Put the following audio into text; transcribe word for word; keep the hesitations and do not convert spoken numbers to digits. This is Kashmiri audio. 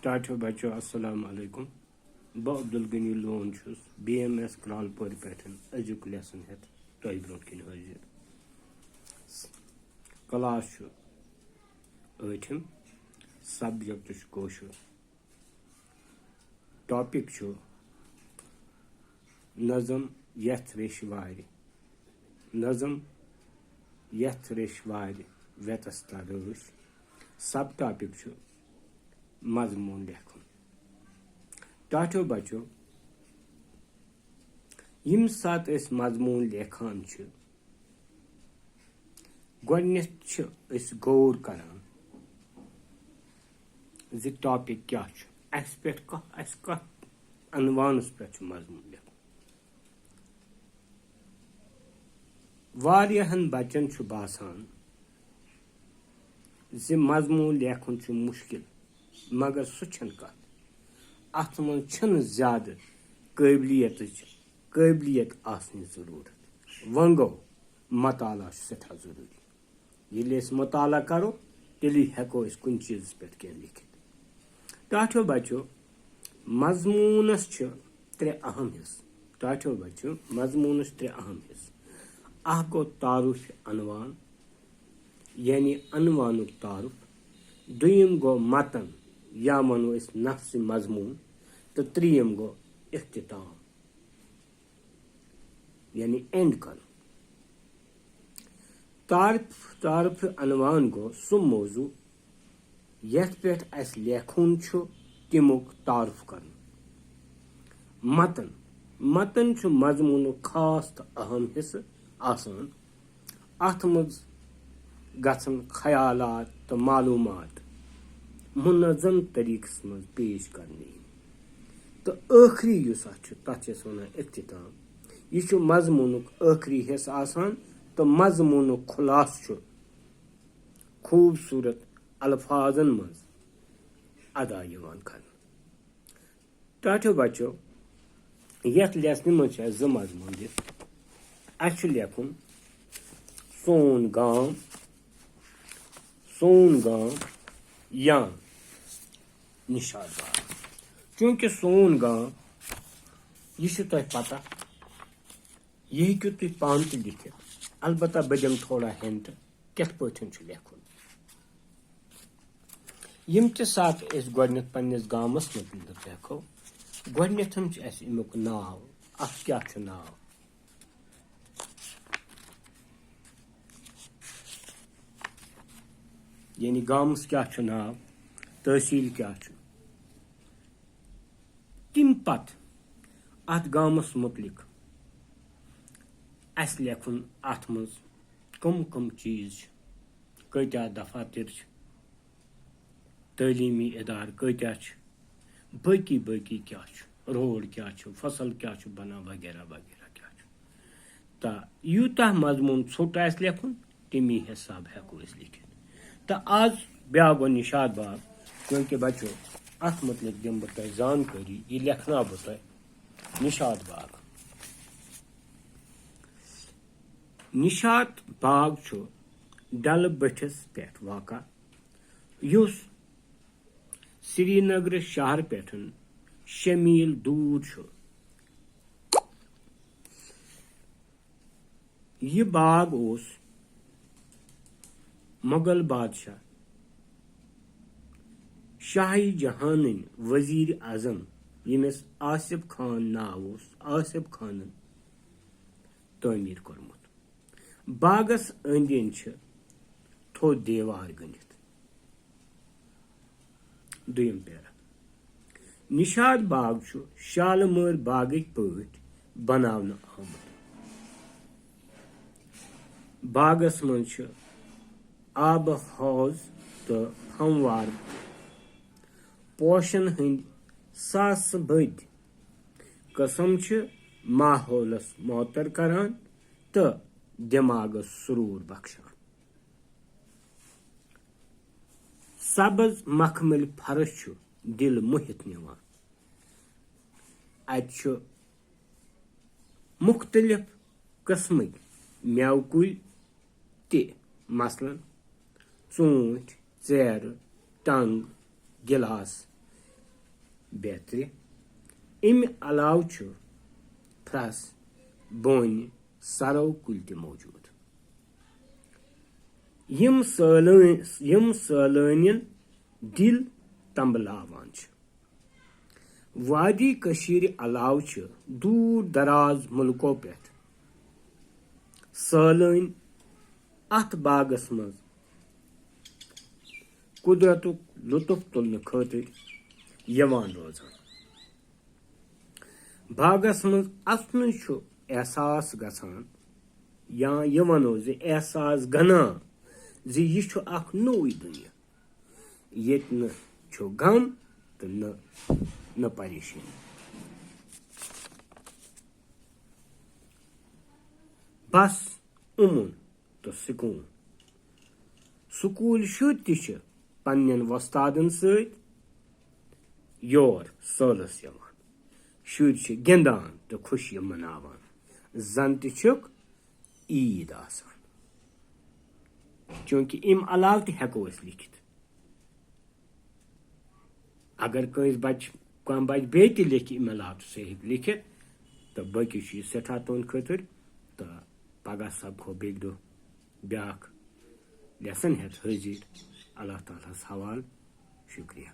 ٹاٹھیو بچو، السلام علیکم۔ بہٕ عبدالغنی لون چھُس بی ایم ایس کرٛالہٕ پورِ پٮ۪ٹھ أزیُک lesson ہٮ۪تھ تۄہہِ برٛونٛٹھ کِنۍ حٲضِر۔ Class چھُ ٲٹھِم، subject چھُ کٲشُر۔ Topic چھُ نظم یتھ ریشہِ وارِ۔ نظم یتھ ریشہِ وارِ ویتس ترٲش۔ Sub topic چھُ مضموٗن لیکھُن۔ ٹاٹھیو بچو، ییٚمہِ ساتہٕ أسۍ مضموٗن لیکھان چھِ، گۄڈٕنٮ۪تھ چھِ أسۍ غور کران زِ topic کیٛاہ چھُ، اَسہِ پٮ۪ٹھ کَتھ، اَسہِ کَتھ عنوانَس پٮ۪ٹھ چھُ مضموٗن لیکھُن۔ واریاہَن بَچَن چھُ باسان زِ مضموٗن لیکھُن چھُ مُشکِل، مگر سُہ چھَنہٕ کَتھ۔ اَتھ منٛز چھَنہٕ زیادٕ قٲبلیتٕچ، قٲبلیت آسنٕچ ضروٗرت۔ وۄنۍ گوٚو، مطالعہ چھُ سٮ۪ٹھاہ ضروٗری۔ ییٚلہِ أسۍ مطالعہ کرو، تیٚلی ہٮ۪کو أسۍ کُنہِ چیٖزَس پٮ۪ٹھ کینٛہہ لیکھِتھ۔ ٹاٹھیو بچو، مضموٗنَس چھِ ترٛےٚ اہم حصہٕ۔ ٹاٹھیو بچو، مضموٗنَس چھِ ترٛےٚ اہم حصہٕ۔ اکھ گوٚو تعارُف عنوان، یعنی عنوانُک تعارُف۔ دوٚیِم گوٚو متن، یا وَنو أسۍ نفسِ مضموٗن۔ تہٕ ترٛیٚیِم گوٚو اختتام، یعنی end کرُن۔ تعارُف، تعارُف عنوان گوٚو سُہ موضوع یتھ پٮ۪ٹھ اسہِ لیکھُن چھُ، تمیُک تعارُف کرُن۔ متن، متن چھُ مضموٗنُک خاص تہٕ اہم حصہٕ آسان۔ اتھ منٛز گژھن خیالات تہٕ معلوٗمات منظم طریقس منٛز پیش کرنہٕ یِنۍ۔ تہٕ ٲخری یُس اتھ چھُ، تتھ چھِ أسۍ ونان اختتام۔ یہِ چھُ مضموٗنُک ٲخری حصہٕ آسان تہٕ مضموٗنُک خلاصہٕ چھُ خوٗبصوٗرت الفاظن منٛز ادا یِوان کرنہٕ۔ ٹاٹھیو بچو، یتھ lesson منٛز چھِ اَسہِ زٕ مضموٗن دِتھ۔ اَسہِ چھُ لیکھُن سون گام، سون گام یا نِشاط باغ۔ چوٗنٛکہِ سون گام، یہِ چھُ تۄہہِ پتہ، یہِ ہیٚکِو تُہۍ پانہٕ تہِ لیکھِتھ۔ البتہ بہٕ دِمہٕ تھوڑا hint، کِتھ پٲٹھۍ چھُ لیکھُن۔ ییٚمہِ تہِ ساتہٕ أسۍ گۄڈٕنٮ۪تھ پننِس گامس مُتعلق لیکھو، گۄڈٕنٮ۪تھ چھُ اَسہِ اَمیُک ناو، اَتھ کیٛاہ چھُ ناو، یعنی گامس کیٛاہ چھُ ناو، تحصیٖل کیٛاہ چھُ۔ تَمہِ پتہٕ اَتھ گامس مُتعلق اَسہِ لیکھُن، اَتھ منٛز کٕم کٕم چیٖز چھِ، کۭتیٛاہ دفاتر چھِ، تعلیٖمی ادارٕ کۭتیٛاہ چھِ، باقی باقی کیٛاہ چھُ، road کیٛاہ چھُ، فصل کیٛاہ چھُ بنان، وغیرہ وغیرہ کیٛاہ چھُ۔ تہٕ یوٗتاہ مضموٗن ژھوٚٹ آسہِ لیکھُن، تَمی حساب ہٮ۪کو أسۍ لیکھِتھ۔ تہٕ آز بیٛاکھ گوٚو نِشاط باغ، چوٗنٛکہِ بچو، اَتھ مُتعلق دِمہٕ بہٕ تۄہہِ زانکٲری، یہِ لیکھناو بہٕ تۄہہِ۔ نِشاط باغ۔ نِشاط باغ چھُ ڈلہٕ بٔٹھِس پٮ۪ٹھ واقع، یُس سرینگرٕ شہرٕ پٮ۪ٹھ شےٚ میٖل دوٗر چھُ۔ یہِ باغ اوس مغل بادشاہ شاہ جہانٕنۍ وزیر اعظم، ییٚمِس آصف خان ناو اوس، آصف خانن تعمیٖر کوٚرمُت۔ باغس أنٛدۍ أنٛدۍ چھِ تھوٚد دیوار گٔنٛڈِتھ۔ دوٚیِم پیرا۔ نِشاط باغ چھُ شالمٲر باغٕکۍ پٲٹھۍ بناونہٕ آمُت۔ باغس منٛز چھِ آبہٕ حوض تہٕ پھموار پوشن ہٕنٛدۍ ساسہٕ بٔدۍ قٕسم چھِ ماحولس معطر کران تہٕ دٮ۪ماغس سرور بخشان۔ سبز مخمل فرش چھُ دل موہِتھ نِوان۔ اتہِ چھُ مُختٔلِف قٕسمٕکۍ مٮ۪وٕ کُلۍ تہِ، مثلاً، ژوٗنٛٹھۍ، ژیرٕ، ٹنٛگ، گِلاس، بیترِ۔ امہِ علاوٕ چھُ پھرٛس، بونہِ، سرو کُلۍ تہِ موجود، یِم سٲلٲنۍ یِم سٲلٲنٮ۪ن دِل تنبلاوان چھِ۔ وادی کٔشیٖرِ علاوٕ چھِ دوٗر دراز مُلکو پٮ۪ٹھ سٲلٲنۍ اتھ باغس منٛز قدرتُک لطف تُلنہٕ خٲطرٕ یِوان روزان۔ باغس منٛز اژنُے چھُ احساس گژھان، یا یہِ ونو زِ احساس گنان زِ یہِ چھُ اکھ نوٚوُے دُنیا، ییٚتہِ نہٕ چھُ غم تہٕ نہٕ نہٕ پریشٲنی۔ بس امُن تہٕ سکوٗن۔ سکوٗل شُرۍ تہِ چھِ پننٮ۪ن وۄستادن سۭتۍ یور سٲلس یِوان۔ شُرۍ چھِ گِنٛدان تہٕ خوشی مناوان، زن تہِ چھُکھ عیٖد آسان۔ چوٗنٛکہِ امہِ علاوٕ تہِ ہٮ۪کو أسۍ لیکھِتھ۔ اگر کٲنٛسہِ بچہِ، کانٛہہ بچہِ بیٚیہِ تہِ لیکھِ امہِ علاوٕ تہٕ سُہ ہیٚکہِ لیکھِتھ، تہٕ باقٕے چھُ یہِ سٮ۪ٹھاہ تُہنٛدِ خٲطرٕ۔ تہٕ پگاہ سپدو بیٚکہِ دۄہ بیٛاکھ lesson ہٮ۪تھ حٲضِر۔ اللہ تعالیٰ ہس حوالہٕ۔ شُکریہ۔